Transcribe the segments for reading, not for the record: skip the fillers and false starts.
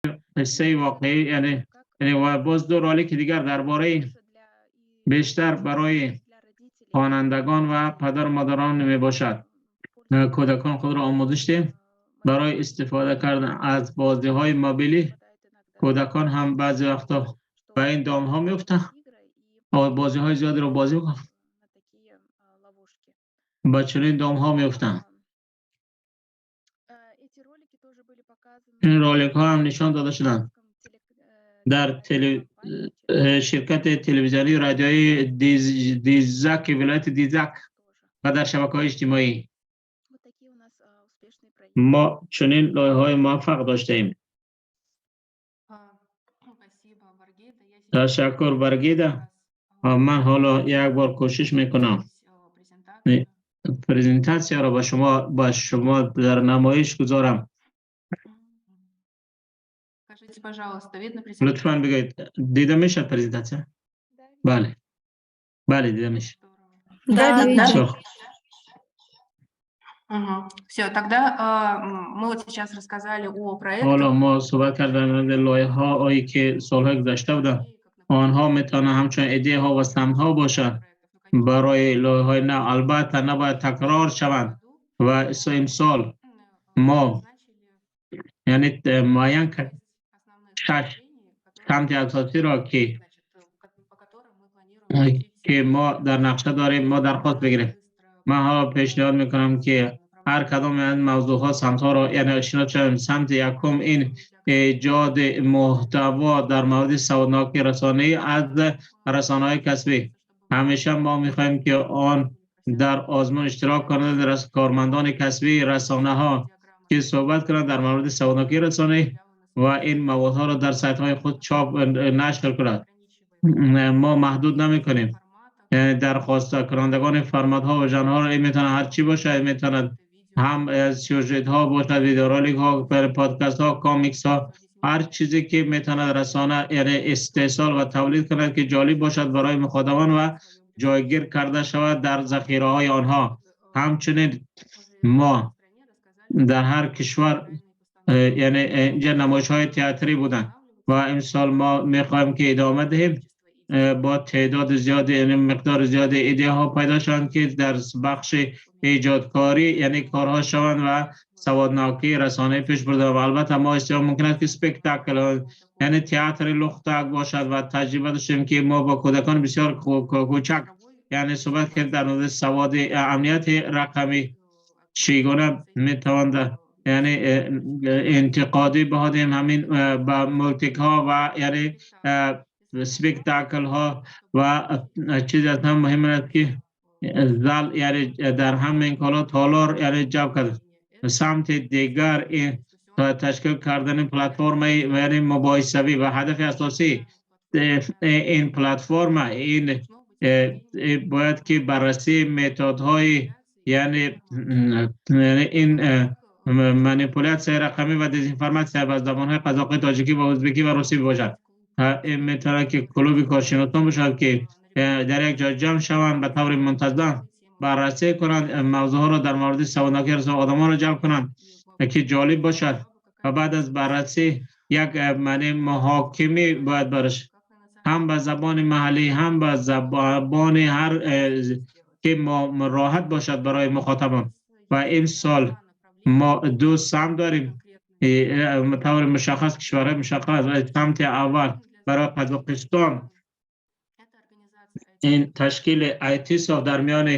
Қиссаи воқеӣ, яъне ва боз ду ролики дигар дар бораи бештар барои хонандагон ва падару модарон мебошад. Кӯдакон худро омӯзиш диҳем барои истифода кардан аз бозиҳои мобилӣ. Кӯдакон ҳам баъзе вақтҳо ба ин домҳо меафтанд, бозиҳои зиёдеро бозӣ мекунанд, ба чунин домҳо меафтанд. Ин роликҳо ҳам нишон дода шуданд дар ширкати телевизионии радиоии Дизак, вилояти Дизак ва дар шабакаҳои иҷтимоӣ. Мо чунин лоиҳаҳои муваффақ доштаем. Ташаккур, Баргида. Ман ҳоло як бор кӯшиш мекунам презентатсияро ба шумо дар намоиш гузорам. Скажите, пожалуйста, видно презентацию? Лутфан бигӯед, дида мешавад презентатсия? Бале, дида мешавад. Здорово. Да, видно. Бисёр хуб. Все, тогда мы вот сейчас рассказали о проектах. Ҳоло мо суҳбат кардем дар мавриди лоиҳаҳое, ки солҳои гузашта буданд. Онҳо метавонанд ҳамчун идеяҳо ва самтҳо бошанд барои лоиҳаҳои нав. Албатта, набояд такрор шаванд ва имсол мо, яъне, муайян кард шаш самти асосиро, ки мо дар нақша дорем, мо дархост бигирем. Ман ҳоло пешниҳод мекунам, ки ҳар кадоме аз мавзӯъҳо, самтҳоро, яъне, шинос шавем. Самти якум ин эҷоди муҳтаво дар мавриди саводнокии расонаӣ аз расонаҳои касбӣ. Ҳамеша мо мехоҳем, ки он дар озмун иштирок кунанд кормандони касбии расонаҳо, ки суҳбат кунанд дар мавриди саводнокии расонаӣ ва ин маводҳоро дар сайтҳои худ чоп, нашр кунад. Мо маҳдуд намекунем дархосткунандагони форматҳо ва жанрҳоро. Ин метавонад ҳар чӣ бошад, метавонад ҳам сюжетҳо бошад, видеороликҳо, подкастҳо, комиксҳо, ҳар чизе, ки метавонад расона, яъне, истеҳсол ва тавлид кунад, ки ҷолиб бошад барои мухотабон ва ҷойгир карда шавад дар захираҳои онҳо. Ҳамчунин мо дар ҳар кишвар, яъне, инҷа намоишҳои театрӣ буданд ва имсол мо мехоҳем, ки идома диҳем бо теъдоди зиёди, яъне миқдори зиёди идеяҳо пайдо шаванд, ки дар бахши эҷодкорӣ, яъне, корҳо шаванд ва саводнокии расонаӣ пеш бурда. Ва албатта мо истиём мумкин аст, ки спектакл, яъне театри лухтак бошад ва таҷриба доштем, ки мо бо кӯдакони бисёр кӯчак, яъне, суҳбат кардем дар мавриди саводи амнияти рақамӣ, чӣ гуна метавонад, яъне, интиқодӣ баҳодем ҳамин ба мултикҳо ва, яъне, спектаклҳо. Ва чизе аз ҳам муҳим аст, ки зал, яъне, дар ҳамин кало толор, яъне, ҷалб кард. Самти дигар ин ташкил кардани платформаи, яъне, мубоҳисавӣ ва ҳадафи асосӣ ин платформа ин бояд ки баррасии методҳои, яъне, ин манипулятсияи рақамӣ ва дезинформатсия ба забонҳои қазоқӣ, тоҷикӣ ва ӯзбекӣ ва русӣ бошад. Ин метавонад, ки клуби коршиносон бошад, ки дар як ҷой ҷамъ шаванд, ба таври мунтазам баррасӣ кунанд мавзӯъҳоро дар мавриди саводнокии одамонро ҷалб кунанд, ки ҷолиб бошад ва баъд аз баррасӣ як маъни муҳокимӣ бояд бараш ҳам ба забони маҳаллӣ, ҳам ба забони ҳар ки роҳат бошад барои мухотабон. Ва имсол мо ду самт дорем, таври мушаххас, кишварҳои мушаххас. Самти аввал барои Қазоқистон ин ташкили айтисов дар миёни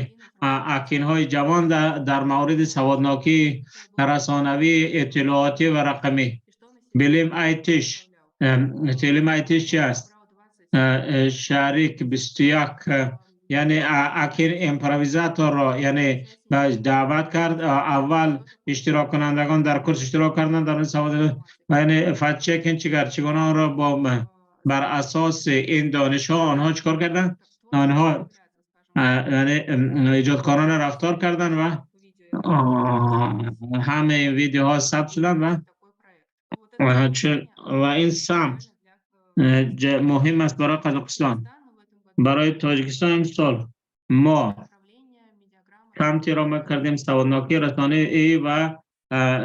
акинҳои ҷавон дар мавриди саводнокии расонавии иттилоотӣ ва рақамӣ. Билим айтиш, Билим айтиш чи аст? Шарик 21, яъне, акин импровизаторро, яъне, даъват кард. Аввал иштироккунандагон дар курс иштирок карданд дар савод, яъне, fact-checking чӣ кард, чӣ гуна онро бо бар асоси ин донишҳо онҳо чӣ кор карданд? Онҳо, яъне, эҷодкорона рафтор карданд ва ҳамаи видеоҳо сабт шуданд ва ин самт муҳим аст барои Қазоқистон. Барои Тоҷикистон имсол мо самтеро ма кардем, саводнокии расонаӣ ва,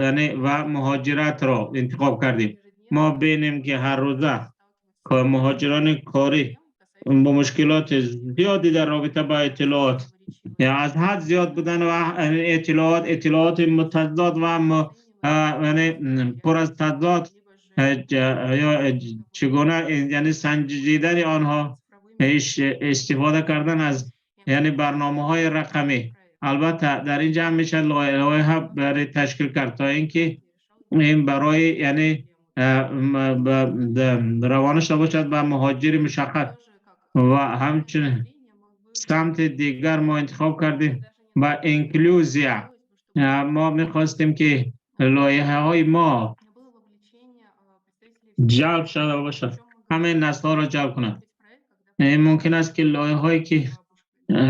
яъне, ва муҳоҷиратро интихоб кардем. ما بینیم که هر روزه مهاجران کاری با مشکلات زیادی در رابطه با اطلاعات، از حد زیاد بودن و اطلاعات متضاد و یعنی پر از تضاد یا چگونه یعنی سنجیدن آنها، استفاده کردن از یعنی برنامه های رقمی. البته در اینجا هم میشه لایحه برای تشکیل کرد تا اینکه این برای یعنی روانه شده باشد به مهاجر مشخص. و همچنین سمت دیگر ما انتخاب کردیم و инклюзия. ما میخواستیم که لایحه های ما جلب شده باشد، همه نسل ها را جلب کند. این ممکن است که لایحه هایی که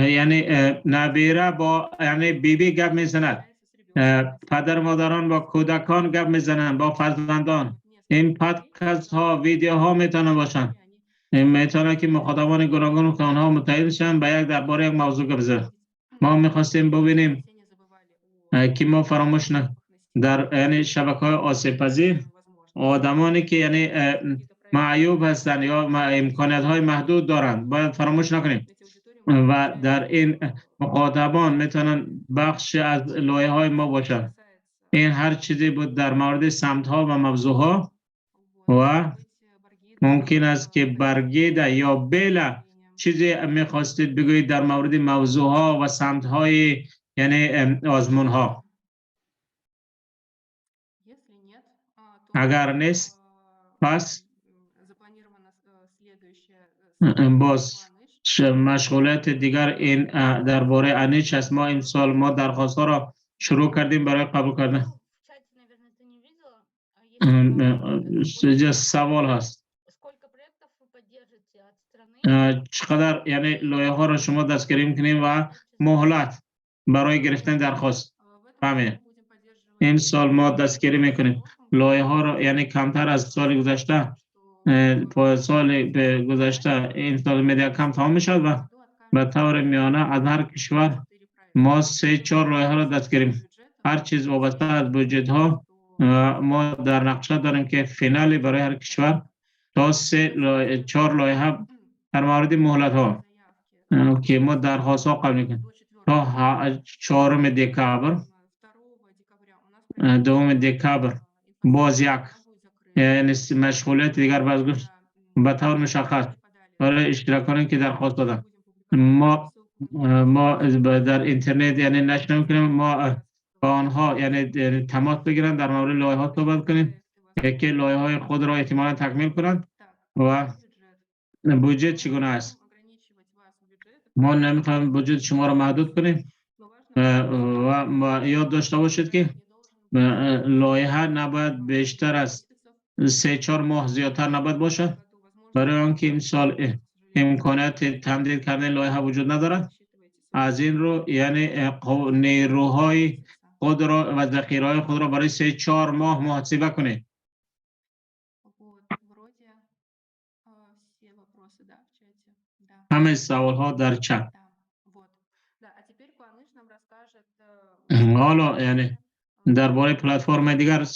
یعنی نبیره با یعنی بیبی گپ میزند، پدر مادران با کودکان گپ میزنند، با فرزندان. این پادکست ها، ویدیوها میتونه باشند. این میتونه که مخاطبان گوناگون که آنها متحد شوند به یک درباره یک موضوع گپ بزنند. ما میخواستیم ببینیم که ما فراموش نه در یعنی شبکه های آسیب پذیر، آدمانی که یعنی معیوب هستند یا امکانیت های محدود دارند، باید فراموش نکنیم و در این مخاطبان میتونن بخش از لایحه های ما باشند. این هر چیزی بود در مورد سمت ها و موضوع ها و ممکن است که برگیده یا بیلا چیزی میخواستید بگویید در مورد موضوع ها و سمت های یعنی آزمون ها. اگر نیست، پس باز مشغولیت دیگر این درباره انیچ است. ما امسال ما درخواست ها را شروع کردیم برای قبول کردن. اینجا سوال هست: چقدر یعنی لایحه ها را شما دستگیری میکنیم و مهلت برای گرفتن درخواست؟ فهمیده. این سال ما دستگیری میکنیم لایحه ها را یعنی کمتر از سال گذشته. سال گذشته، این سال media camp تمام میشد و به طور میانه از هر کشور ما سه چهار لایحه را دستگیریم. هر چیز وابسته از بودجه ها. ما در نقشه داریم که finally برای هر کشور تا سه چهار لایحه. در مورد مهلت ها که ما درخواست ها قبول میکنیم تا 4 دکابر، 2 دکابر باز یک یعنی مشغولیت دیگر باز به طور مشخص برای اشتراکانی که درخواست دادن، ما در اینترنت یعنی نشر میکنیم. ما با آنها یعنی تماس بگیرن، در مورد لایحه ها صحبت کنیم که لایحه های خود را احتمالا تکمیل کنند. و بودجه چگونه است؟ ما نمیخوایم بودجه شما را محدود کنیم و یاد داشته باشید که لایحه نباید بیشتر از 3-4 ماه زیادتر نباید باشد، برای آنکه امسال امکانات تمدید کردن لایحه وجود ندارد. از این رو یعنی نیروهای خود را و ذخیره‌های خود را برای 3-4 ماه محاسبه کنید. Вот, вроде все вопросы, да, в чате. Да. همه سوال ها در چت. Да, вот. Да, а теперь Куаныш нам расскажет حالا یعنی درباره پلتفرم دیگر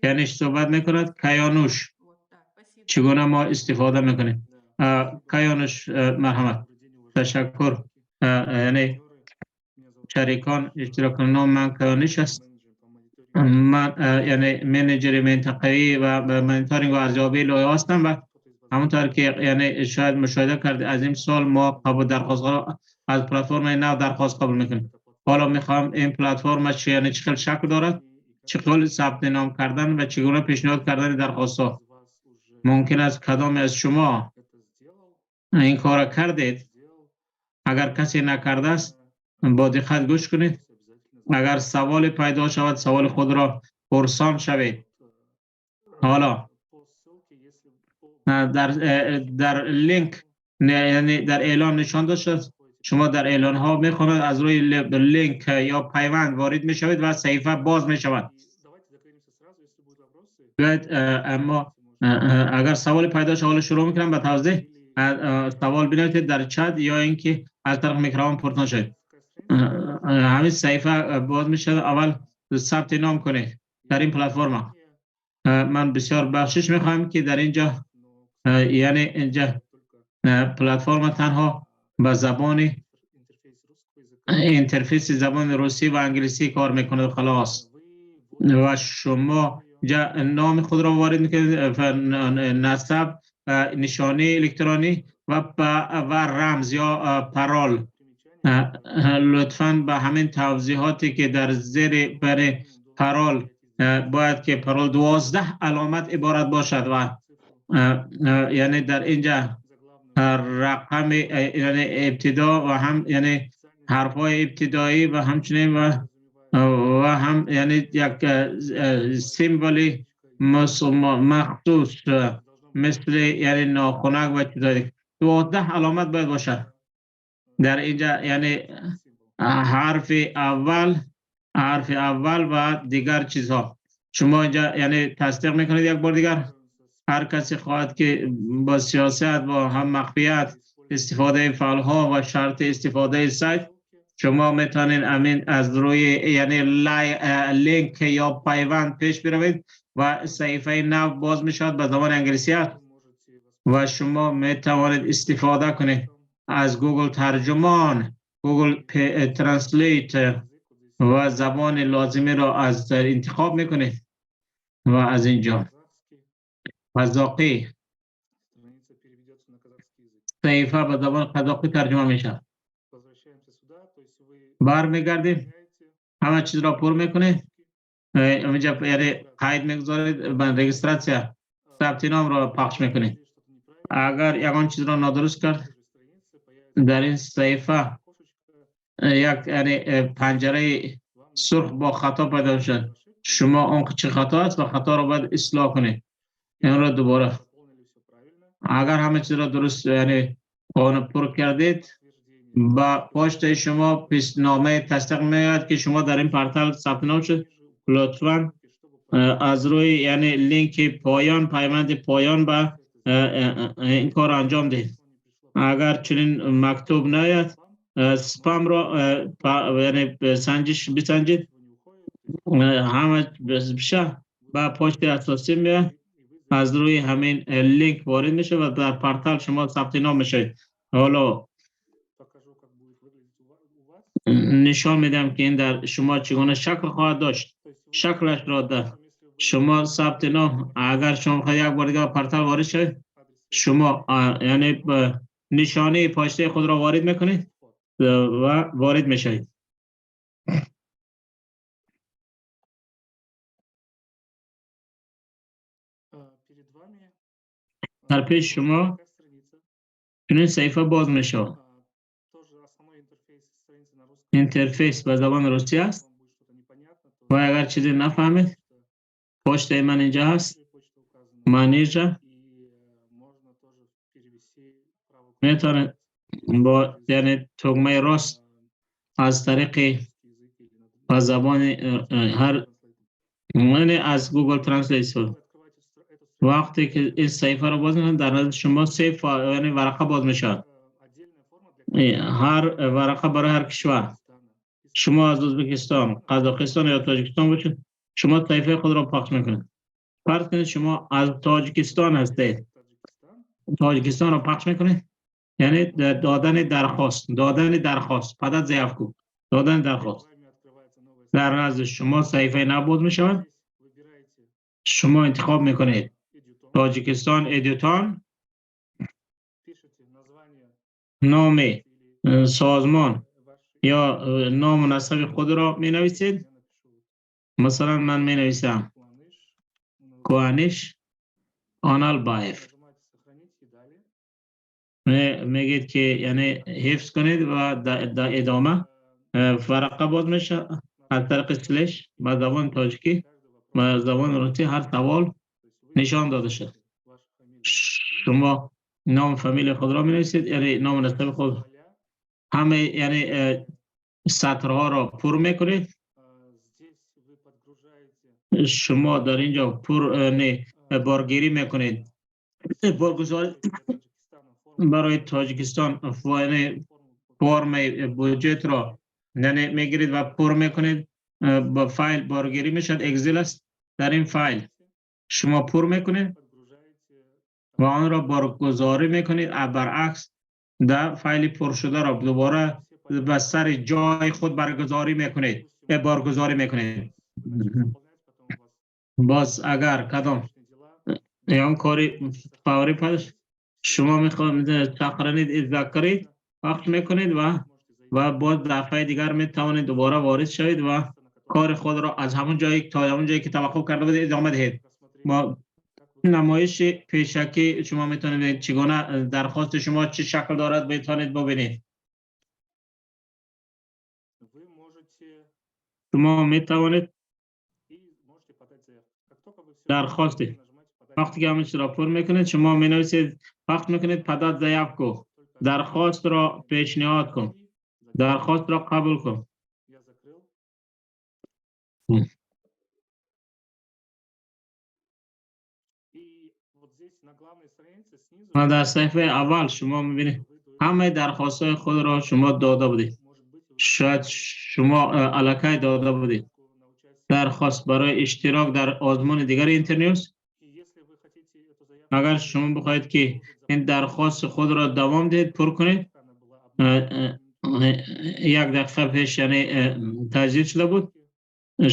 یعنی صحبت میکند کیانوش، Вот, да, спасибо. چگونه ما استفاده میکنیم. کیانوش، مرحمت. تشکر. یعنی شریکان، اشتراک، نام من کیانوش است. من یعنی manager منطقه‌ای و مانیتورینگ و ارزیابی لایحه هستم و همونطور که یعنی شاید مشاهده کرد، از این سال ما قبول درخواست ها از پلتفرم نو درخواست قبول میکنیم. حالا میخوام این پلتفرم چه یعنی چه شکل دارد، چه ثبت نام کردن و چگونه پیشنهاد کردن درخواست ها. ممکن است کدام از شما این کار کردید. اگر کسی نکرده است، با دقت گوش کنید. اگر سوال پیدا شود، سوال خود را پرسان شوید. حالا در لینک یعنی در اعلان نشان داده شد. شما در اعلان ها میخواند، از روی لینک یا پیوند وارد میشوید و صحیفه باز میشود. بیاید اما اگر سوال پیدا شد، حالا شروع میکنم به توضیح. سوال بنویسید در چت یا اینکه از طریق میکروفون پرسان شد. همین صحیفه باز میشه. اول ثبت نام کنید در این پلتفرم. من بسیار بخشش میخواهم که در اینجا، یعنی اینجا پلتفرم تنها به زبان interface زبان روسی و انگلیسی کار میکنه خلاص. و شما نام خود را وارد میکنید، نسب، نشانه الکترونی و رمز یا пароль. لطفاً به همین توضیحاتی که در زیر برای пароль باید که пароль 12 علامت عبارت باشد و یعنی در اینجا رقم، یعنی ابتدا و هم یعنی حرفهای ابتدایی و همچنین و هم یعنی یک symbol ی مخصوص مثل یعنی ناخونک و چیزایی، 12 علامت باید باشد در اینجا، یعنی حرف اول و دیگر چیزها. شما اینجا یعنی تصدیق میکنید. یک بار دیگر، هر کسی خواهد که با سیاست با هم مخفیت استفاده فایل ها و شرط استفاده سایت، شما میتونید امین از روی یعنی لینک یا پیوند پیش بروید و صحیفه نو باز میشود، به زبان انگلیسی است و شما میتوانید استفاده کنید از گوگل ترجمان، Google Translate و زبان لازمی را از انتخاب میکنید و از اینجا قزاقی، صحیفه به زبان قزاقی ترجمه میشه. برمیگردیم، همه چیز را پر میکنید، اینجا یعنی قید میگذارید، به регистрация، ثبت نام را پخش میکنید. اگر یگان چیز را نادرست کرد، در این صحیفه یک یعنی پنجره سرخ با خطا پیدا شد. شما آن چه خطا است و خطا را باید اصلاح کنید. این را دوباره اگر همه چیز را درست یعنی آن پر کردید، با پشت شما پیش نامه تصدیق میاد که شما در این پرتال ثبت نام شد. لطفا از روی یعنی لینک پایان، پیوند پایان به این کار انجام دهید. اگر چنین مکتوب نیاید، سپام را یعنی سنجش بسنجید. همه بشه با پشت اساسی میاد، از روی همین لینک وارد میشه و در پرتال شما ثبت نام میشید. حالا نشان میدم که این در شما چگونه شکل خواهد داشت. شکلش را در شما ثبت نام، اگر شما خواهید یک بار دیگه پرتال وارد شوید، شما یعنی نشانه پاشته خود را وارد میکنید و وارد میشوید. در پیش شما چنین صحیفه باز میشه. interface به زبان روسی است و اگر چیزی نفهمید، پشت من اینجا هست، منیجا میتونه با یعنی تگمه راست از طریق با زبان هر یعنی از Google Translate. وقتی که این صحیفه رو باز میکنید، در نزد شما سه یعنی ورقه باز میشه، هر ورقه برای هر کشور. شما از ازبکستان، قزاقستان یا تاجیکستان باشید، شما صحیفه خود را پخش میکنید. فرض کنید شما از تاجیکستان هستید، تاجیکستان را پخش میکنید، یعنی دادن درخواست، دادن درخواست، подать заявку، دادن درخواست. در نزد شما صحیفه نو باز میشود. شما انتخاب میکنید تاجیکستان ادیتان، نام سازمان یا نام و نسب خود را می نویسید. مثلا من می نویسم کوانش آنالبایف. میگید که یعنی حفظ کنید و در ادامه ورقه باز میشه. از طریق slash با زبان تاجیکی و زبان روسی هر سوال نشان داده شد. شما نام فامیل خود را می نویسید، یعنی نام نسب خود، همه یعنی سطرها را پر میکنید. شما در اینجا پر نه بارگیری میکنید، بارگذاری برای تاجیکستان یعنی فرم بودجه را یعنی میگیرید و پر میکنید. با فایل بارگیری میشد، Excel است. در این فایل Шумо пур мекунед ва онро боргузорӣ мекунед, баръакс дар файли пуршударо дубора ба сари ҷои худ баргузорӣ мекунед, боргузорӣ мекунед. Боз агар кадом ягон кори фаврӣ пеш шумо мехоҳед сохранить и закрыть пахш мекунед ва боз дафъаи дигар метавонед дубора ворид шавед ва кори худро аз ҳамон ҷое то ҳамон ҷое ки таваққуф карда будед идома диҳед. Бо намоиши пешакӣ шумо метавонед чӣ гуна дархости шумо чӣ шакл дорад метавонед бубинед. Вы можете Шумо метавонед и можете подать заявку. Как только вы все дархости нажимаете подать вақте ки ҳамин чизро пур мекунед, шумо менависед, пахш мекунед «подать заявку», дархостро пешниҳод кун, дархостро қабул кун. Я закрыл. И вот здесь на главной странице снизу ва дар саҳифаи аввал шумо мебинед ҳамаи дархостҳои худро шумо дода будед. Может быть, вы Шояд шумо аллакай дода будед на участие. дархост барои иштирок дар озмуни дигари Интерньюз. И если вы хотите эту заявку Агар шумо бихоҳед ки ин дархости худро давом диҳед, пур кунед, она была обновлена, як дақиқа пеш, яъне таҷдид шуда буд,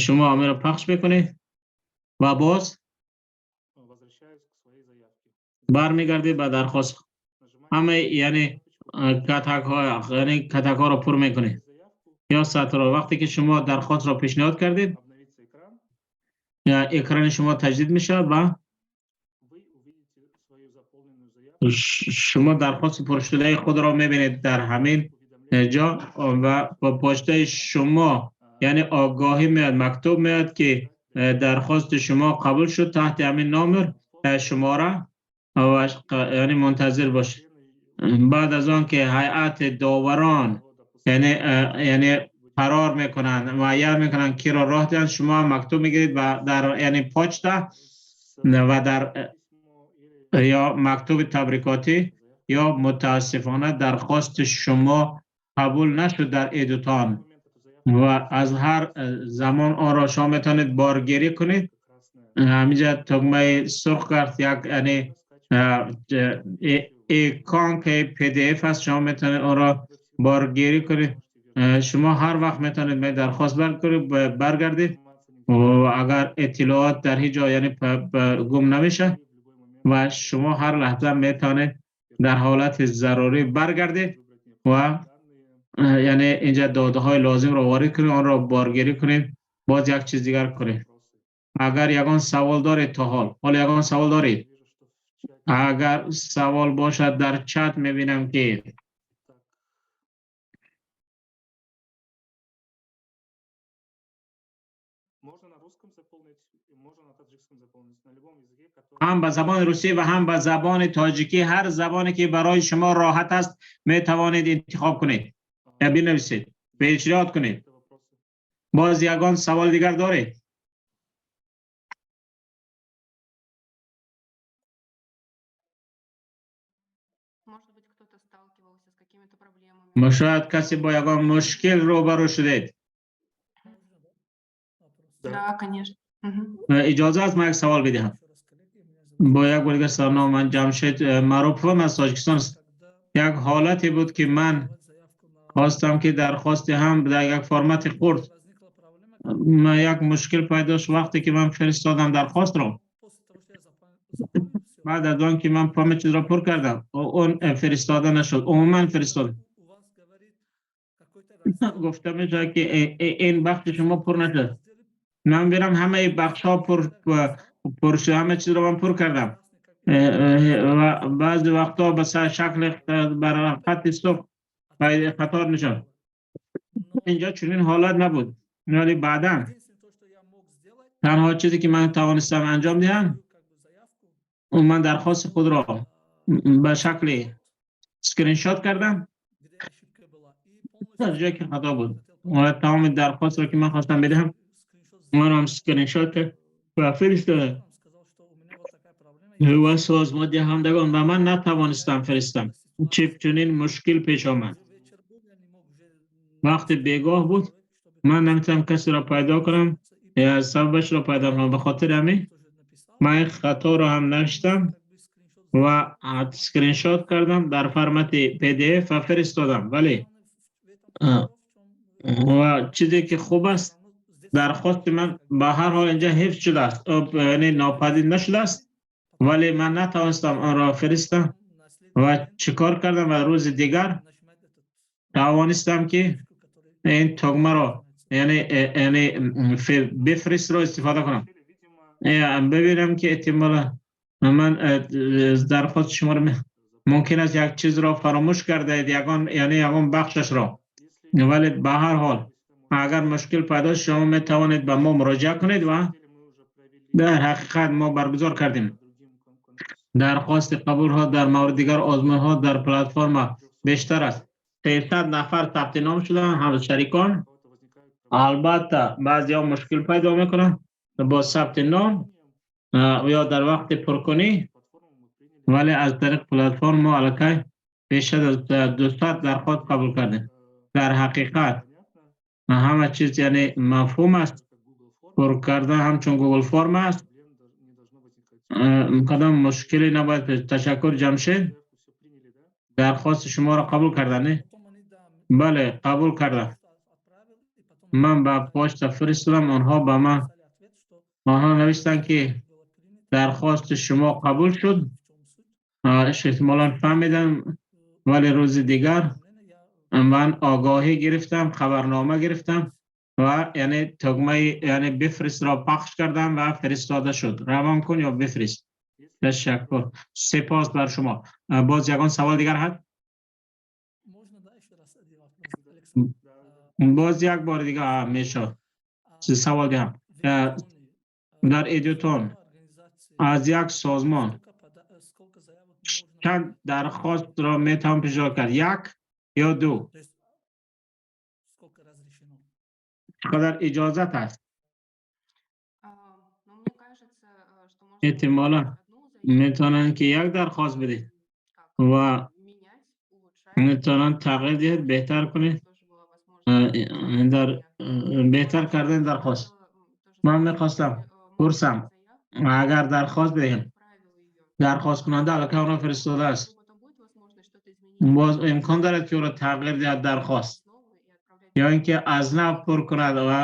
шумо ҳаминро пахш мекунед ва боз возвращаюсь к своей заявке. Бармегардед ба дархост. Нажимаете ҳамаи яъне катакҳо, яъне катакҳоро пур мекунед заявку, ё сатрро. Вақте ки шумо дархостро пешниҳод кардед, обновится экран, экрани шумо таҷдид мешавад ва вы увидите свою заполненную заявку. Шумо дархости пуршудаи худро мебинед дар ҳамин ҷо ва ба почтаи шумо, яъне огоҳӣ меояд, мактуб меояд, ки дархости шумо қабул шуд таҳти ҳамин номер, шумора ва яъне мунтазир бошед. Баъд аз он ки ҳайати доварон яъне қарор мекунанд, муайян мекунанд, киро роҳ диҳанд, шумо ҳам мактуб мегиред ва дар яъне почта ва дар ё мактуби табрикотӣ ё мутаассифона дархости шумо қабул нашуд дар Эдутон. Ва аз ҳар замон онро шумо метавонед боргирӣ кунед. Ҳаминҷа тугмаи сурх кард, як яъне иконкаи PDF аст, шумо метавонед онро боргирӣ кунед. Шумо ҳар вақт метавонед ба дархост баргардед ва агар иттилоот дар ҳеҷ ҷо яъне гум намешавад ва шумо ҳар лаҳза метавонед дар ҳолати зарурӣ баргардед ва яъне инҷа додаҳои лозимро ворид кунед, онро боргирӣ кунед, боз як чиз дигар кунед. Агар ягон савол доред, то ҳол ягон савол доред? Агар савол бошад, дар чат мебинам ки Так. Можно на русском заполнить, и можно на таджикском заполнить, на любом языке, который Ҳам ба забони русӣ ва ҳам ба забони тоҷикӣ, ҳар забоне ки барои шумо роҳат аст, метавонед интихоб кунед, ё бинависед, пешниҳод кунед. Это вопросы. Боз ягон савол дигар доред? Может быть, кто-то сталкивался с какими-то проблемами. Шояд касе бо ягон мушкил рӯбарӯ шудед. Можно, да? Вопрос. Да, конечно. Мгм. Иҷоза аст ман як савол бидиҳам? Еще раз, коллеги, меня зовут Бо як бор дигар салом, ман Ҷамшед Маъруфовам аз Тоҷикистон аст. Когда Як ҳолате буд, ки ман подавать заявку на хостам ки дархости ҳам дар як формати хурд возникла проблема, ма як мушкил пайдо шуд вақте ки ман фиристодам дархостро. После того, что я заполнил всё, Баъд аз он ки ман ҳама чизро пур кардам, он фиристода нашуд, умуман фиристода у вас говорит какой-то раздел, гуфта мешавад, ки ин бахши шумо пур нашуд. разделе Ман бирам ҳамаи бахшҳо пур шуд, ҳама чизро ман пур кардам. красный, как Ва баъзе вақтҳо ба шакли бар хатти сурх қатор мешавад. Инҷо чунин ҳолат набуд, вале баъдан Единственное, то, что я мог сделать, танҳо чизе ки ман тавонистам анҷом диҳам, свою, как бы, заявку, ман дархости худро ба шакли скриншот кардам где ошибка была, и полностью аз ҷое ки хато буд хотел ва тамоми дархостро ки ман хостам бидиҳам, скриншот сделал. манам скриншот кард ва фиристодам Он сказал, что у меня вот такая проблема. ва созмондиҳандагон ва ман натавонистам фиристам. Чи чунин мушкил пеш омад. Вечер был, я не мог уже, Вақти бегоҳ буд, ман наметавонам касеро пайдо кунам я сабабашро пайдо кунам. Ба хотири ҳамин тоже написал. Ман ин хаторо ҳам навиштам ва скриншот кардам дар формати PDF ва фиристодам. Вале ва чизе ки хуб аст, дархости ман ба ҳар ҳол инҷа ҳифз шудааст, яъне нопадид нашудааст, вале ман натавонистам онро фиристам. Ва чӣ кор кардам? Ва рӯзи дигар тавонистам, ки ин тугмаро, яъне бифристро истифода кунам. Бибинам, ки эҳтимола ман дархости шуморо мумкин аст як чизро фаромӯш кардаед, ягон, яъне ягон бахшашро. Вале ба ҳар ҳол, агар мушкил пайдо шуд, шумо метавонед ба мо муроҷиат кунед. Ва дар ҳақиқат мо баргузор кардем дархости қабулҳо дар мавриди дигар озмунҳо дар платформа. Бештар аз 300 нафар сабти ном шуданд, ҳам шарикон. Албатта, баъзеҳо мушкил пайдо мекунанд бо сабти ном ё дар вақти пуркунӣ, вале аз тариқи платформ мо аллакай бештар аз 200 дархост қабул кардем. Дар ҳақиқат ҳама чиз, яъне, мафҳум аст. Пур кардан ҳамчун Google форм аст, кадом мушкиле набояд. Ташаккур, Ҷамшед. Дархости шуморо қабул кардан, не? Бале, қабул кардам. Ман ба почта фиристодам. Онҳо ба ман, онҳо навиштанд, ки дархости шумо қабул шуд. Эҳтимолан фаҳмидам, вале рӯзи дигар ман огоҳӣ гирифтам, хабарнома гирифтам ва, яъне, тугмаи, яъне, бифристро пахш кардам ва фиристода шуд. Равон кун ё бифрист. Ташаккур, сипос бар шумо. Боз ягон савол дигар ҳаст? Можно, да, еще раз один вопрос, Александр? Боз як бори дигар мешавад савол диҳам. Дар Эдютон аз як созмон чанд дархостро метавон пешниҳод кард, як ё ду? То есть сколько разрешено? Чӣ қадар иҷозат аст? Ну, мне кажется, что можно Эҳтимолан метавонанд, ки як дархост бидиҳед ва метавонанд тағйир диҳед, беҳтар кунед, дар беҳтар кардани дархост. Ман мехостам пурсам, агар дархост бидиҳем, дархосткунанда аллакай онро фиристодааст, боз имкон дорад, ки ӯро тағйир диҳад дархост ё ин ки аз нав пур кунад ва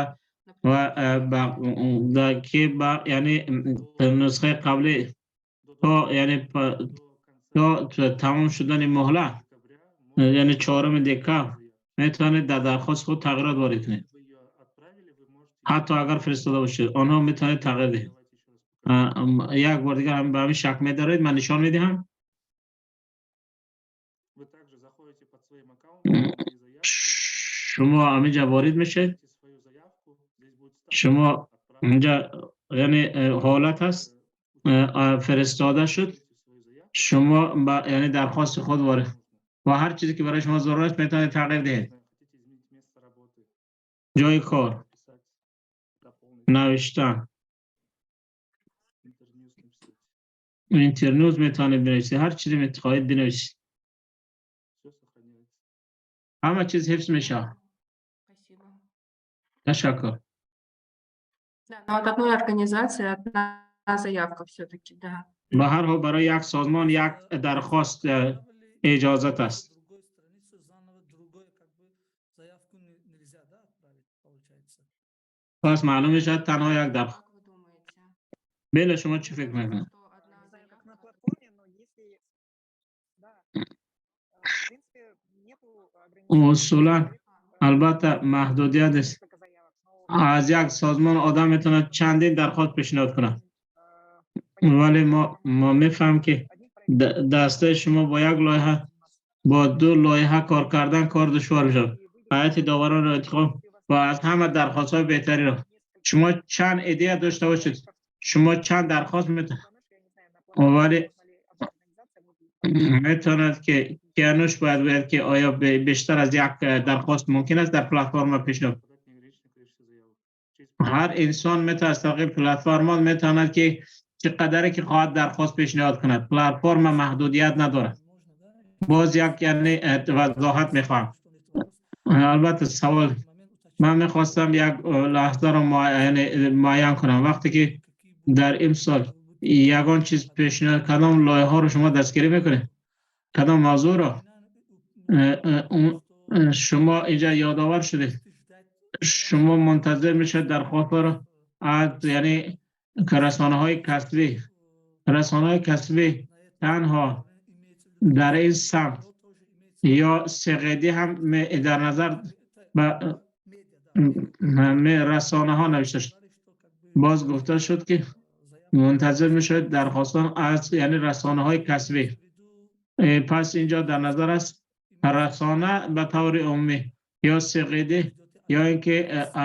ки ба, яъне, нусхаи қаблӣ то, яъне, то тамом шудани муҳлат, яъне 4 декабр, метавонед дар дархости худ тағйирот ворид кунед. Ҳатто агар фиристода бошед, онҳо метавонед тағйир диҳед. Як бор дигар ба ҳамин шак медоред, ман нишон медиҳам. Вы также заходите под своим аккаунтом, мои заявки, Шумо ҳаминҷа ворид мешавед. Пишите свою заявку, здесь будет статус Шумо отправлен. инҷа, яъне, ҳолат аст, фиристода шуд. Шумо ба, яъне, дархости худ ворид ва ҳар чизе ки барои шумо зарур аст, метавонед тағйир диҳед. Хотите изменить место работы, ҷои кор написать, дополнить, навиштан, интерньюз написать. Интерньюз метавонед бинависед, ҳар чизе мехоҳед бинависед. Все сохраняется. Ҳама чиз ҳифз мешавад. Спасибо. Ташаккур. Да, но от одной организации одна заявка все-таки, да. Ба ҳар ҳол, барои як созмон як дархост иҷозат аст. Другой страницу заново, другое как бы заявку нельзя, да, отправить, получается? Пас маълум мешавад, танҳо як дархост. Как вы думаете? Беле, шумо чӣ фикр мекунед? Что одна Не знаю, как на заявка платформе, но если, да, в принципе, нету ограничений. Усулан, албатта, маҳдудият нест. Несколько заявок, но Аз як созмон одам метавонад чандин дархост пешниҳод кунад, вале мо мефаҳмем, ки дастаи шумо бо як лоиҳа, бо ду лоиҳа кор кардан кор душвор мешавад. Ҳайати доваронро интихоб ва аз ҳама дархостҳои беҳтариро. Шумо чанд идея дошта бошед, шумо чанд дархост вале метавонад, ки Киануш бояд гӯяд, ки оё бештар аз як дархост мумкин аст дар платформа пешниҳод. Подать неограниченное количество заявок. Через Ҳар инсон метавонад аз тариқи платформа, метавонад, ки чӣ қадаре ки хоҳад, дархост пешниҳод кунад. Платформа маҳдудият надорад. Можно, да? Боз як, яъне, вазоҳат мехоҳам. Албатта, савол. Ман мехостам як лаҳзаро яъне, муайян кунам. Вақте ки дар имсол Ягон чиз пешниҳод, кадом лоиҳаҳоро шумо дастгирӣ мекунед, кадом мавзӯъро шумо инҷа ёдовар шудед. Шумо мунтазир мешавед дархостҳоро аз, яъне, расонаҳои касбӣ. Расонаҳои касбӣ танҳо дар ин самт ё сғд ҳам дар назар ба расонаҳо навишта шуд. Боз гуфта шуд, ки мунтазир мешавед дархостон аз, яъне, расонаҳои касбӣ. Пас инҷо дар назар аст расона ба таври умумӣ ё сғд ё ин ки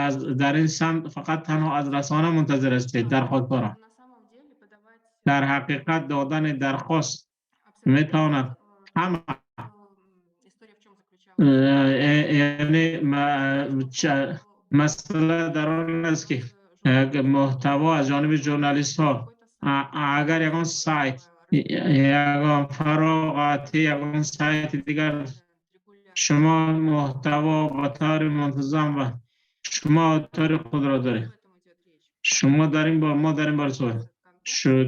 аз дар ин самт фақат танҳо аз расона мунтазир ҳастед дархостҳоро? Дар ҳақиқат, додани дархост метавонад ҳама, яъне, масъала дар он аст, ки муҳтаво аз ҷониби журналистҳо, агар ягон сайт, ягон фароғатӣ, ягон сайти дигар шумо муҳтаво ба таври мунтазам ва шумо аудиторияи худро доред, шумо дар ин бор, мо дар ин бор суҳбат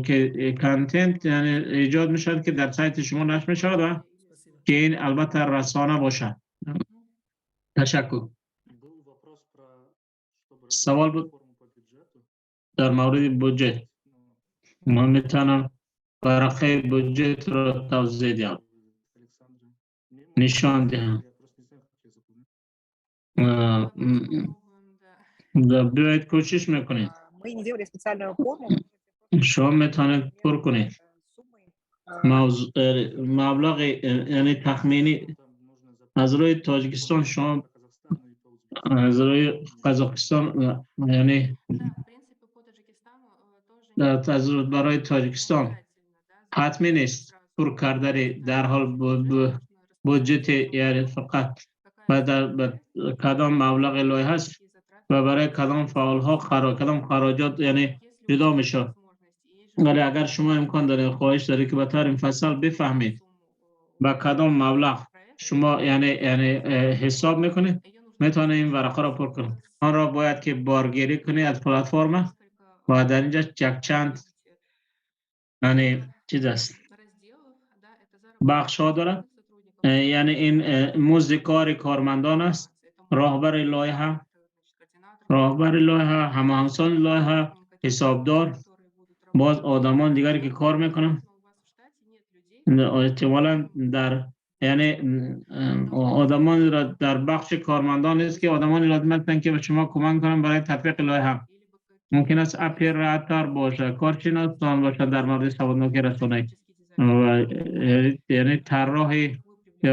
ки контент, яъне, эҷод мешавад, ки дар сайти шумо нашр мешавад ва ки ин албатта расона бошад. Ташаккур. Савол буд дар мавриди буҷет. Ман метавонам варақаи буҷетро тавзеҳ диҳам, нишон диҳам. Биёед, кӯшиш мекунед. Мы не делали специальную форму. Шумо метавонед пур кунед маблағи, яъне, тахминӣ аз рӯи Тоҷикистон, шумо аз рӯи Қазоқистон, яъне, барои Тоҷикистон ҳатмӣ нест пур кардани дарҳол буҷети, яъне, фақат ба кадом маблағи лоиҳа аст ва барои кадом фаъолҳо кадом хароҷот, яъне, ҷудо мешавад. Вале агар шумо имкон доред, хоҳиш доред, ки ба таври муфассал бифаҳмед, ба кадом маблағ шумо, яъне, ҳисоб мекунед, метавонед ин варақаро пур кунед. Онро бояд ки боргирӣ кунед аз платформа ва дар инҷа якчанд, яъне, чиз аст, бахшҳо дорад. Яъне, ин музди кори кормандон аст, роҳбари лоиҳа, ҳамоҳангсони лоиҳа, ҳисобдор, боз одамон дигаре, ки кор мекунанд. Эҳтимолан дар, яъне, одамонро дар бахши кормандон нест, ки одамоне лозим ҳастанд, ки ба шумо кӯмак кунанд барои татбиқи лоиҳа. Мумкин аст оператор бошад, коршиносон бошад дар мавриди саводнокии расонаӣ, яъне, тарроҳи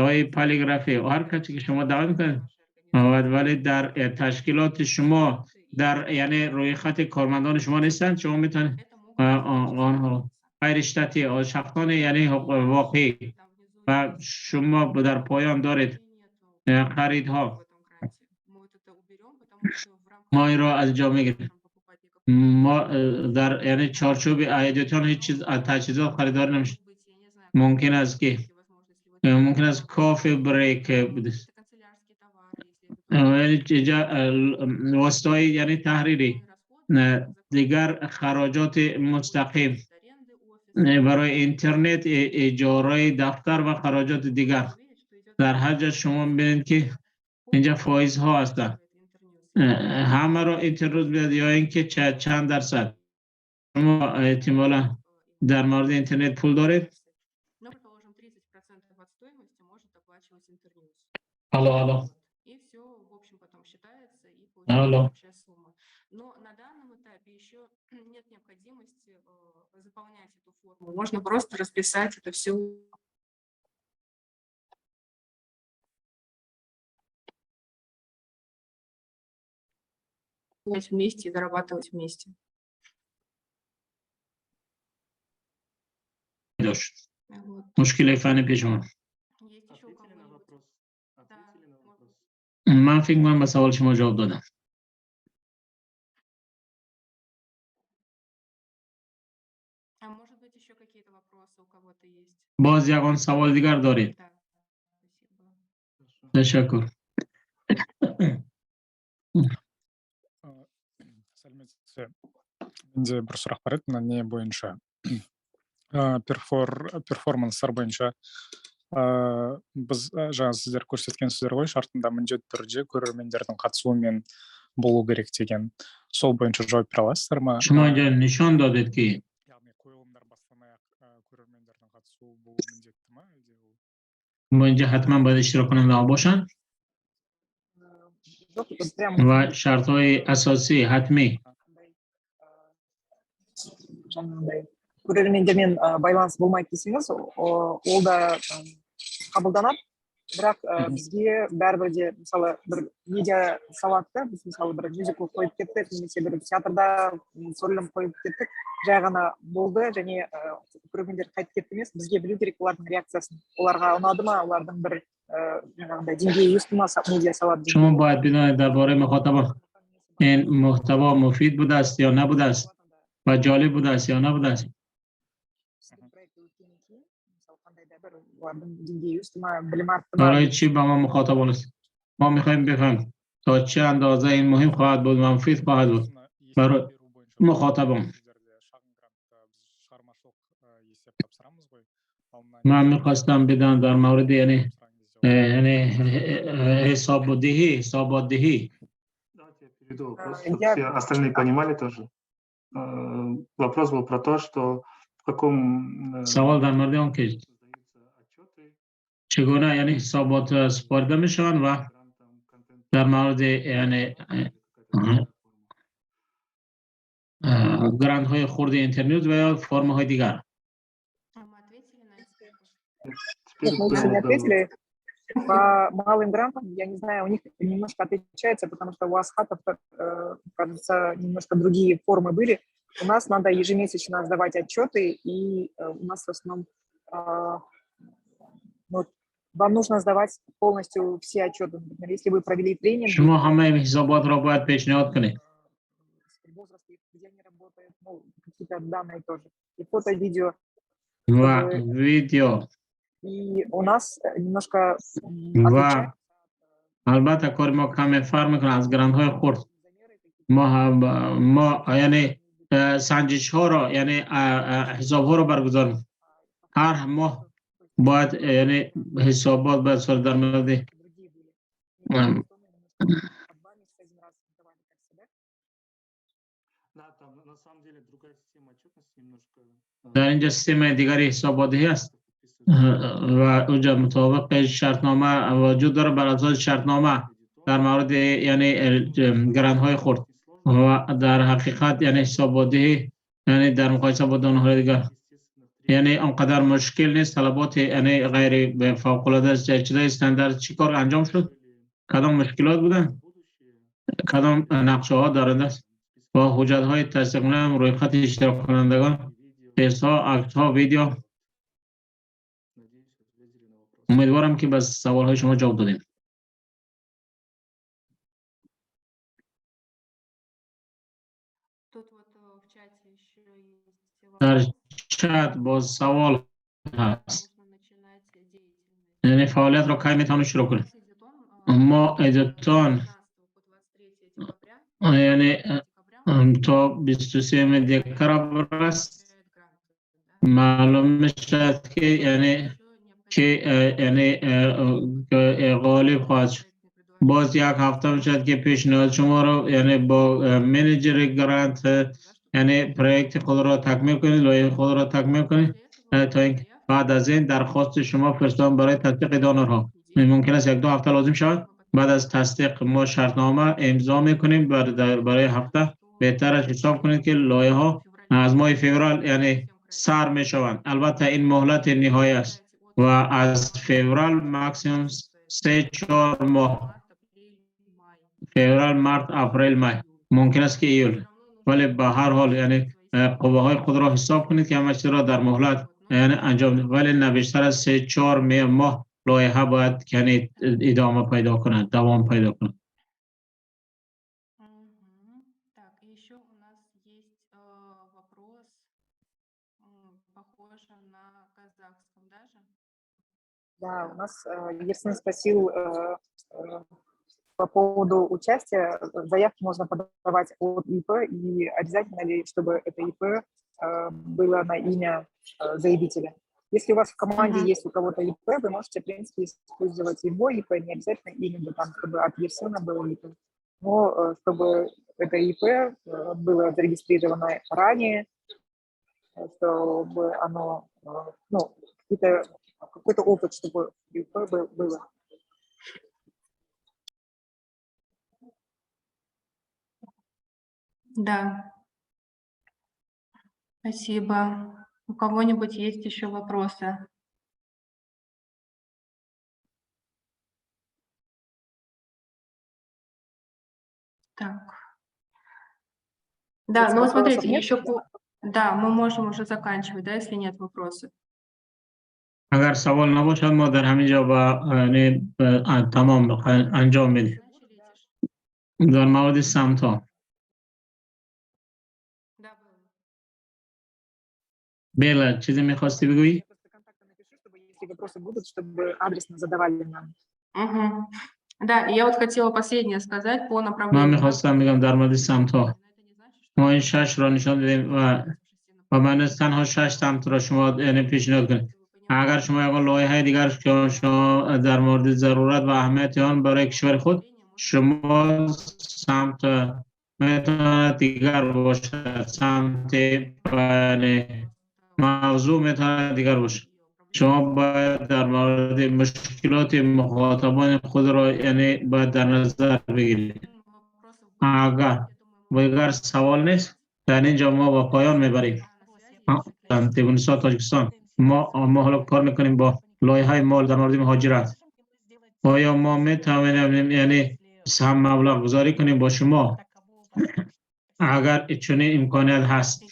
ҳои полиграфӣ, ҳар касе, ки шумо даъват мекунед, вале дар ташкилоти шумо, дар, яъне, рӯйхати кормандони шумо нестанд, шумо метавонед онҳо ғайриштатӣ, шахсони, яъне, воқеӣ. Ва шумо дар поён доред харидҳо. Мо инро аз ҷо мегирем. Мо дар, яъне, чорчӯби айдиётон ҳеҷ чиз аз таҷҳизот харидорӣ намешавад. Мумкин аст coffee break, яъне, инҷа воситаҳои, яъне, таҳрири, дигар хароҷоти мустақим барои интернет, иҷораи дафтар ва хароҷоти дигар. Дар ҳар ҷо шумо бинед, ки инҷа фоизҳо ҳастанд. Ҳамаро Интернет биёд ё ин ки чанд дарсад. Шумо эҳтимолан дар мавриди интернет пул доред? Ну, предположим, 30% от стоимости может оплачивать Интерньюз. Алло, алло. Вот. И все, в общем, потом считается, и получается Алло. Общая сумма. Но на данном этапе еще нет необходимости заполнять эту форму. Можно просто расписать это все вместе и зарабатывать вместе. Дошт. Вот. Мушкили фанни пеш омад. Есть еще у Ответили на кого-нибудь? Вопрос? Ответили на Можно. Вопрос? Ман фикр мекунам, ба саволи шумо ҷавоб додам. А может быть, еще какие-то вопросы у кого-то есть? Боз ягон саволи дигар доред? Да, спасибо. Хорошо. Ташаккур. Сәлеметсіз бе? Менде бір сұрақ бар еді, мына не бойынша. Перформанстар бойынша біз жаңа сіздер көрсеткенсіздер ғой, шартында міндетті түрде көрермендердің қатысуымен болу керек деген, сол бойынша жауап бере аласыздар ма? شما اینجا نشان دادید که Яғни қойылымдар бастан аяқ көрермендердің қатысуы болуы міндетті ма, әлде ол ما اینجا حتما باید اشتراک کننده ها باشند؟ Жоқ, прям و شرط های اساسی حتمی. Қандай, жаңағындай көрермендермен байланыс болмайды десеңіз, ол да қабылданады, бірақ бізге бәрібір де, мысалы, бір медиа сауатты біз, мысалы, бір мюзикл қойып кеттік немесе бір театрда түсірілім қойып кеттік, жай ғана болды және көрермендер қайтып кетті емес, бізге білу керек олардың реакциясын, оларға ұнады ма, олардың бір жаңағындай деңгейі өсті ма, медиа сауат. شما باید بدانید درباره مخاطبان این محتوا مفید بوده است یا نبوده است و جالب بوده است یا نبوده است. Сіздің проект өткеннен кейін, мысалы, қандай да бір олардың деңгейі өсті ма, білімі артты ма. برای چی با ما مخاطبان است؟ ما میخوایم بفهمیم تا چه اندازه این مهم خواهد بود و مفید خواهد بود Осыны есеп برای беру бойынша مخاطبان. Сіздерде шағын грантта біз шығармашылық есеп тапсырамыз ғой, ал мына من میخواستم بدانم در مورد یعنی тапсырған кезде یعنی حسابدهی. Давайте я переведу вопрос, чтобы все остальные понимали тоже. Вопрос был про то, что в каком سوال در مورد آن که создаются отчеты چگونه یعنی حسابات سپرده میشوند و در مورد یعنی گرانت های خرد اینترنت و یا فرم های دیگر. А мы ответили на этот вопрос? Нет, мы еще не ответили. По малым грантам, я не знаю, у них немножко отличается, потому что у Асхатов, кажется, немножко другие формы были. У нас надо ежемесячно сдавать отчеты, и у нас в основном ну, вам нужно сдавать полностью все отчеты. Например, если вы провели тренинг, شما همه این حسابات را باید پیشنهاد کنید. Возраст их, где они работают, ну, какие-то данные тоже. И фото, видео. و ویدیو. И у нас немножко و отличается. البته کار ما کمی فرق میکنه از گرانت های خرد. ما هم ما یعنی سنجش ها را یعنی حساب ها را برگزار می‌کنیم. هر ماه باید یعنی حسابات باید صورت در مورد Другие были. По 2 месяца один раз сдавали, кажется, да? Да, там на самом деле другая система отчетности немножко. در اینجا سیستم دیگری حسابدهی است و اونجا مطابق شرطنامه وجود داره، بر اساس شرطنامه در مورد یعنی گرانت های خرد و در حقیقت یعنی حسابدهی یعنی در مقایسه با دانهای دیگر یعنی آنقدر مشکل نیست، طلبات یعنی غیر فوق العاده است. چیزای استاندارد. چیکار انجام شد؟ کدام مشکلات بودن؟ کدام نقشه ها دارند است؟ با حجت های تصدیق کننده، روی خط اشتراک کنندگان، تست ها، عکس ها، ویدیو. امیدوارم که به سوال های شما جواب دادیم. Тут вот в чате еще есть در вопрос. چت باز سوال هست. Можно начинать деятельность. یعنی فعالیت را کی میتونیم شروع کنیم؟ ما editон یعنی تا 23 دکابر است، معلوم میشد که یعنی که یعنی غالب خواهد شد. باز یک هفته میشد که پیشنهاد شما رو یعنی با manager grant یعنی project خود را تکمیل کنید، لایحه خود را تکمیل کنید تا اینکه بعد از این درخواست شما فرستان برای تصدیق donor ها. ممکن است یک دو هفته لازم شود. بعد از تصدیق ما شرطنامه امضا میکنیم برای هفته. بهتر است حساب کنید که لایحه ها از ماه فوریه یعنی سر میشوند. البته این مهلت نهایی است و از فوریه ماکسیموم 3-4 ماه، فوریه، مارت، اپریل، می، ممکن است که ایول، ولی به هر حال یعنی قوه های خود را حساب کنید که همه چیز را در مهلت یعنی انجام دهید، ولی نه بیشتر از 3-4 ماه لایحه باید یعنی ادامه پیدا کند، دوام پیدا کند. Мгм. Так, и еще у нас есть вопрос, похоже, на казахском даже. Да, у нас Ерсин спросил по поводу участия. Заявки можно подавать от ИП, и обязательно ли, чтобы это ИП было на имя заявителя. Если у вас в команде есть у кого-то ИП, вы можете, в принципе, использовать его ИП, не обязательно именно там, чтобы от Ерсена было ИП, но чтобы это ИП было зарегистрировано ранее, чтобы оно, ну, какой-то опыт, чтобы ИП было. Да. Спасибо. У кого-нибудь есть еще вопросы? Так. Да, Если ну вот вопросов смотрите, нет, еще да, мы можем уже заканчивать, да, если нет вопросов. اگر سوال نباشد ما در همین جا با یعنی تمام انجام میدیم. در مورد سمت ها. Да, Белла. بله، چیزی میخواستی بگویی؟ Я просто контакты напишу, чтобы если вопросы будут, чтобы адресно задавали нам. Мгм. Да, и я вот хотела последнее сказать по من направлению. میخواستم بگم در مورد سمت ها ما این شش را نشان دادیم و من تنها شش سمت را شما یعنی پیشنهاد کنید. اگر شما یک لایحه دیگر که شما در مورد ضرورت و اهمیت آن برای کشور خود شما سمت میتواند دیگر باشد، سمت یعنی موضوع میتواند دیگر باشد. شما باید در مورد مشکلات مخاطبان خود را یعنی باید در نظر بگیرید. اگر و اگر سوال نیست در اینجا ما با پایان میبریم. تیمونسا تاجیکستان ما حالا کار میکنیم با لایحه مال در مورد مهاجرت. آیا ما میتوانیم یعنی هم مبلغ گذاری کنیم با شما اگر چنین امکانیت هست؟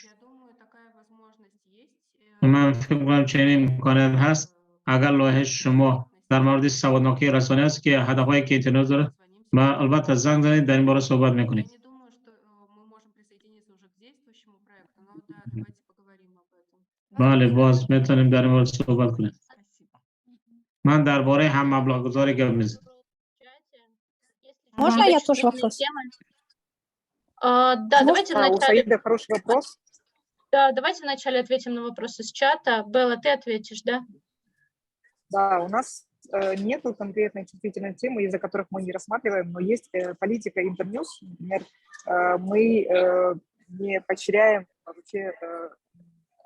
من فکر کنم چنین امکانیت هست. اگر لایحه شما در مورد سوادناکی رسانه است که هدفهایی که اینترنت داره، ما البته زنگ زنید، در این باره صحبت میکنیم. Я не думаю, что мы можем присоединиться уже к действующему проекту, но да, давайте поговорим об этом. بله، باز میتونیم در این مورد صحبت کنیم. من درباره هم مبلغ گذاری گپ میزنم. Можно я тоже вопрос? А, да, давайте А, у вначале, Саида хороший вопрос. Да, давайте вначале ответим на вопросы с чата. Белла, ты ответишь, да? Да, у нас нету конкретной чувствительной темы, из-за которых мы не рассматриваем, но есть политика Интерньюз. Например, мы не поощряем, а вообще,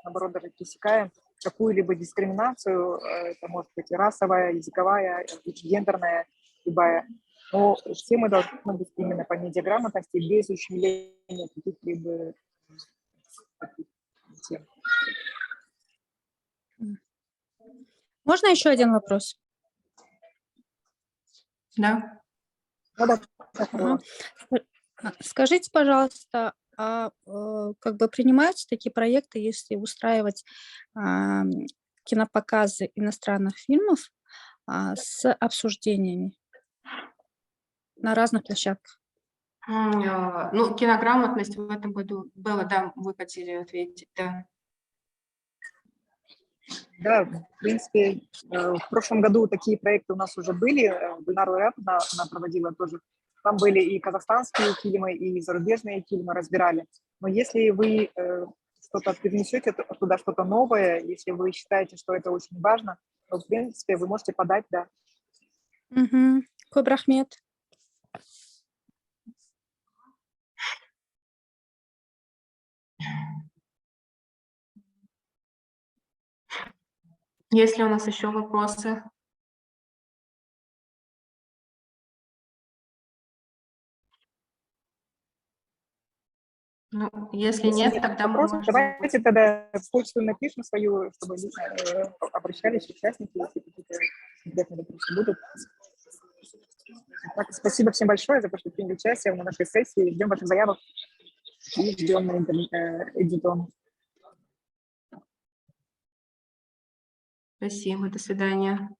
наоборот, даже пресекаем какую-либо дискриминацию. Это может быть и расовая, языковая, и гендерная, любая. Но темы должны быть именно по медиаграмотности, без ущемления каких-либо таких тем. Можно еще один вопрос? Да. Да. Ага. Скажите, пожалуйста, а как бы принимаются такие проекты, если устраивать кинопоказы иностранных фильмов с обсуждениями на разных площадках? Ну, кинограмотность в этом году. Белла, да, вы хотели ответить, да. Да, в принципе, в прошлом году такие проекты у нас уже были. Гульнара Ураповна, она проводила тоже. Там были и казахстанские фильмы, и зарубежные фильмы разбирали. Но если вы что-то привнесете туда, что-то новое, если вы считаете, что это очень важно, то, в принципе, вы можете подать, да. Угу. Көп рахмет. Есть ли у нас еще вопросы? Ну, если Если нет, нет тогда мы вопросов, можем. давайте тогда почту напишем свою, чтобы обращались участники, если какие-то конкретные вопросы будут. Так, спасибо всем большое за то, что приняли участие в нашей сессии. Ждем ваших заявок и ждем на эдитон. Спасибо, до свидания.